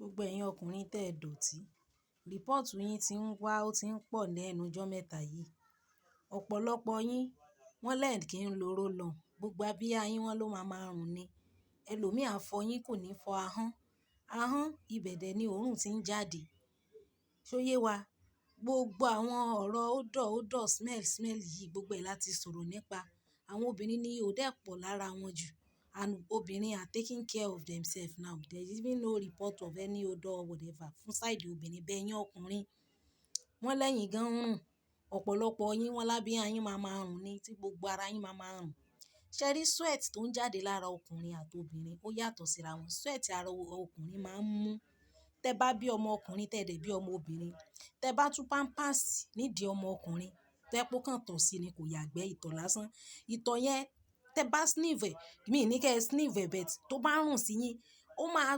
Gbogbo ẹ̀yin ọkùnrin tẹ dọ̀tí, report yín tí ń wá ó ti ń pọ̀ lẹ́nu ọjọ́ mẹ́ta yìí. Ọ̀pọ̀lọpọ̀ yín wọ́n lẹ̀ kí ń lo roll-on, gbogbo abíyá yín wọ́n ló máa máa rùn ni. Ẹlòmíì á fọ yín kò ní fọ ahọ́n. Ahọ́n ibẹ̀dẹ̀ ni òórùn tí ń jáde. Ṣó yé wa? Gbogbo àwọn ọ̀rọ̀ odor, odor, smell, smell yìí gbogbo ẹ̀ láti sọ̀rọ̀ nípa. Àwọn obìnrin ní ihò dẹ̀ pọ̀ lára wọn jù. And obìnrin are taking care of themselves now. There is even no report of any odor or whatever fún side obìnrin bẹ́ẹ̀ yín ọkùnrin. Wọ́n lẹ́yìn gan ń rùn. Ọ̀pọ̀lọpọ̀ yín wọ́n lábíyá yín máa máa rùn ni tí gbogbo ara yín máa máa rùn. Ṣé rí sweat tó ń jáde lára ọkùnrin àti obìnrin ó yàtọ̀ síra wọn. Sweat ara ọkùnrin máa ń mú. Tẹ bá bí ọmọ ọkùnrin tẹ dẹ̀ bí ọmọ obìnrin, tẹ bá tú pampers nídìí ọmọ ọkùnrin, tẹ́ pé ó kàn tọ̀ sí ni kò yàgbẹ́ ìtọ̀ lásán. Ìtọ̀ yẹn tẹ bá sniff ẹ̀, mi ní kí ẹ sniff ẹ̀ but tó bá rùn sí yín, ó máa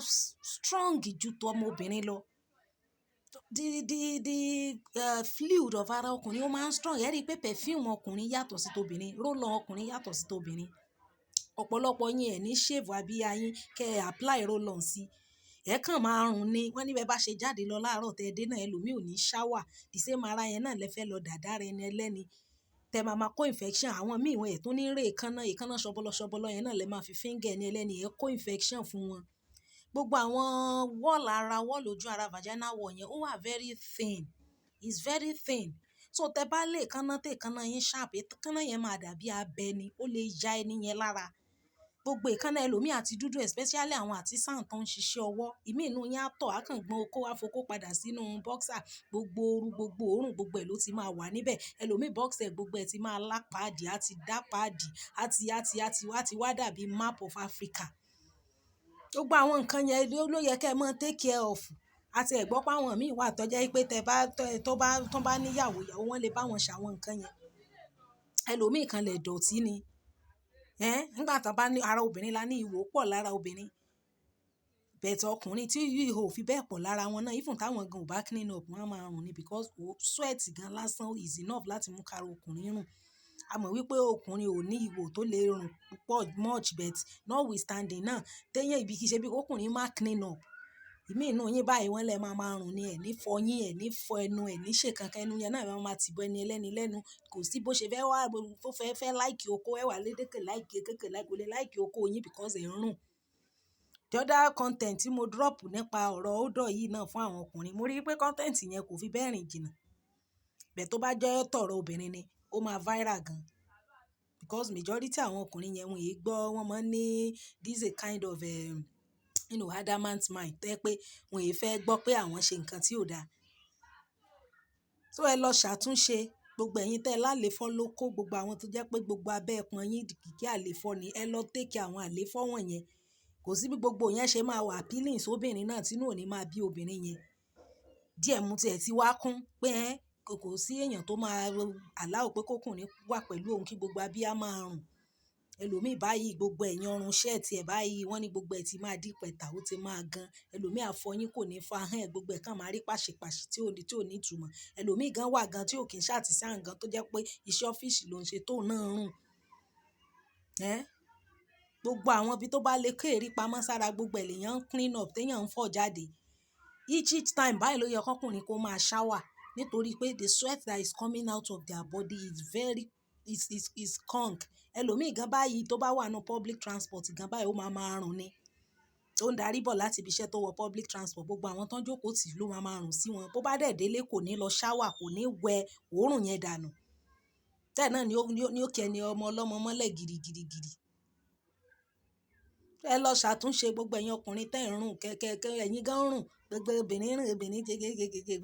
strong ju tọ ọmọ obìnrin lọ. The fluid of ara ọkùnrin ó máa ń strong. Ẹ rí i pé perfume ọkùnrin yàtọ̀ sí tobìnrin, roll-on ọkùnrin yàtọ̀ sí tobìnrin. Ọ̀pọ̀lọpọ̀ yín ẹ ní shave abíyá yín kí ẹ apply roll-on sí. Ẹ kàn máa rùn ni. Wọ́n ní bí ẹ bá ṣe jáde lọ láàárọ̀ tẹ dé náà ẹlòmíì ò ní shower. The same ara yẹn náà lẹ fẹ́ lọ dàda rẹ ẹni ẹlẹ́ni. Tẹ máa máa kó infection. Àwọn míì wọ́n ẹ̀ tó ní ré èékánná, èékánná ṣọbọlọ ṣọbọlọ yẹn náà lẹ máa fi finger ẹni ẹlẹ́ni, ẹ kó infection fún wọn. Gbogbo àwọn wall ara, wall ojú ara vaginal wall yẹn ó wà very thin. It's very thin. So tẹ bá lé èékánná tí èékánná yín sharp, èékánná yẹn máa dàbí abẹ ni. Ó lè ya ẹni yẹn lára. Gbogbo èékánná ẹlòmíì àti dúdú especially àwọn artisan tó ń ṣiṣẹ́ ọwọ́. Ìmí inú yín á tọ̀, á kàn gbọn okó, á fokó padà sínú boxer. Gbogbo oru, gbogbo òórùn, gbogbo ẹ̀ ló ti máa wà níbẹ̀. Ẹlòmíì boxer gbogbo ẹ̀ ti máa lá paadi, á ti dá paadi, á ti wá dàbí map of Africa. Gbogbo àwọn nǹkan yẹn ló yẹ kí ẹ mọ take care of. A ti ẹ̀ gbọ́ pé àwọn mí wà tó jẹ́ pé tẹ bá, tó bá ní ìyàwó, ìyàwó wọn lè bá wọn ṣe àwọn nǹkan yẹn. Ẹlòmíì kan lè dọ̀tí ni. Nígbà tí a bá ní ara obìnrin la ní ihò pọ̀ lára obìnrin. But ọkùnrin tí ihò ò fi bẹ́ẹ̀ pọ̀ lára wọn náà, even táwọn gan ò bá clean up, wọ́n á máa rùn ni because sweat gan lásán is enough láti mú kára ọkùnrin rùn. A mọ̀ wípé ọkùnrin ò ní ihò tó lè rùn púpọ̀ much, but notwithstanding náà, téyàn ibi kì í ṣe bí ọkùnrin má clean up. Ìmí inú yín báyìí wọ́n lẹ máa máa rùn ni, ẹ̀ ní fọ yín, ẹ̀ ní fọ ẹnu, ẹ̀ ní ṣe kankan ẹnu yẹn náà máa máa tìbọ ẹni ẹlẹ́ni lẹ́nu. Kò sí bó ṣe fẹ́ wá, tó fẹ́ fẹ́ like okó, ẹ wà lédè kè like, kéèké like, kò lè like okó yín because ẹ̀ ń rùn. The other content tí mo drop nípa ọ̀rọ̀ odor yìí náà fún àwọn ọkùnrin, mo rí pé content yẹn kò fi bẹ́ẹ̀ rìn jìnnà. But tó bá jẹ́ tọ̀rọ̀ obìnrin ni, ó máa viral gan. Because majority àwọn ọkùnrin yẹn wọ́n è gbọ́, wọ́n máa ń ní this a kind of, adamant mind tó jẹ́ pé wọ́n è fẹ́ gbọ́ pé àwọn ṣe nǹkan tí ò da. So ẹ lọ ṣàtúnṣe gbogbo ẹ̀yin tẹ́ lálefọ́ lóko, gbogbo àwọn tó jẹ́ pé gbogbo abẹ́ ẹpọ̀n yín kìkì àléfọ́ ni, ẹ lọ take care àwọn àléfọ́ wọ̀nyẹn. Kò sí bí gbogbo yẹn ṣe máa wà appealing sóbìnrin náà tí inú ò ní máa bí obìnrin yẹn. Díẹ̀ mú tí ẹ ti wá kún pé ẹ́ kò sí èèyàn tó máa allow pé kókùnrin wà pẹ̀lú òun kí gbogbo abíyá máa rùn. Ẹlòmíì báyìí gbogbo ẹ̀yìn ọrùn shirt ẹ̀ báyìí wọ́n ní gbogbo ẹ̀ tí máa dí pẹ̀tà ó ti máa gan. Ẹlòmíì á fọ yín kò ní fọ ahọ́n ẹ̀ gbogbo ẹ̀ kàn máa rí pàṣípàṣí tí ò ní ìtumọ̀. Ẹlòmíì gan wà gan tí ò kí ń ṣe artisan gan tó jẹ́ pé iṣẹ́ ọ́fíìsì ló ń ṣe tó náà ń rùn. Gbogbo àwọn ibi tó bá lè kó èérí pamọ́ sára gbogbo ẹ̀ lèyàn ń clean up tí èèyàn ń fọ̀ jáde. Each time báyìí ló yẹ kí ọkùnrin kó máa shower nítorí pé the sweat that is coming out of their body is very is skunk. Ẹlòmíì gan báyìí tó bá wà nínú public transport gan báyìí ó máa máa rùn ni. Tó ń darí bọ̀ láti ibi iṣẹ́ tó wọ public transport, gbogbo àwọn tó ń jókòó tì ló máa máa rùn sí wọn. Bó bá dẹ̀ délé kò ní lọ shower, kò ní wẹ òórùn yẹn dànù. Bẹ́ẹ̀ náà ni ó kí ẹni ọmọ ọlọ́mọ mọ́lẹ̀ gidigidigidi. Ẹ lọ ṣàtúnṣe gbogbo ẹ̀yin ọkùnrin tẹ́ ń rùn kẹ́kẹ́kẹ́, ẹ̀yin gan ń rùn. Gbogbo obìnrin rùn, obìnrin jẹ́gẹ́gẹ́gẹ́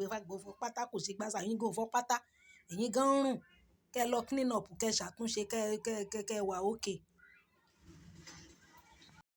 fọ pátá kò sí gbàsà, ẹ̀yin gan ò fọ pátá. Ẹ̀yin gan ń rùn. Kẹ́ lọ clean up, kẹ́ ṣàtúnṣe, kẹ́ wà okay.